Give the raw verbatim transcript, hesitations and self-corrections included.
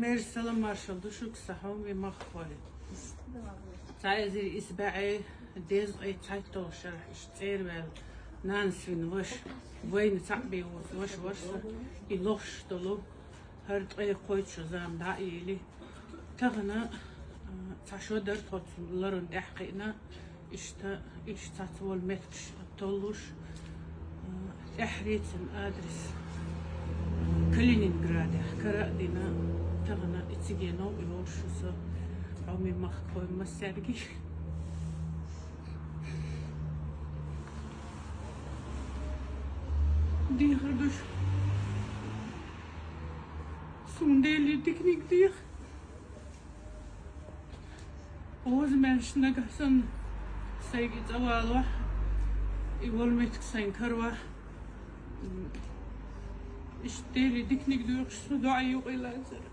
Мер салам маршал ду шуьга, сан хьоме махкахой. Цхьа эзар исс бӀе дезткъе цхьайтталгӀа шарахь иштта цӀерваьлла нанас вина ваша, вайна цхьаъ бен воцу ваша вара со, и лохуш долу хӀара ткъе кхойтта шо зама дӀа а елий. Тахана, а, цхьа шо дара тхо цу ларан тӀехь кхиъна, иштта, иштта цхьацца волу меттигаш толлуш, а, тӀаьхьарий цуьнан адрес Калининградехь кара а дина, тахана и циге новкъа йолуш ю со, хьоме махкахой массаьрга. Дехар ду шуьга. Суна Деле диканиг деха. Оза меллаш нагахь санна сайга и цӀа валахь, и волу меттиг сайна каравахь. Иштта Деле диканиг доьхуш, со доӀа юкъе лазара.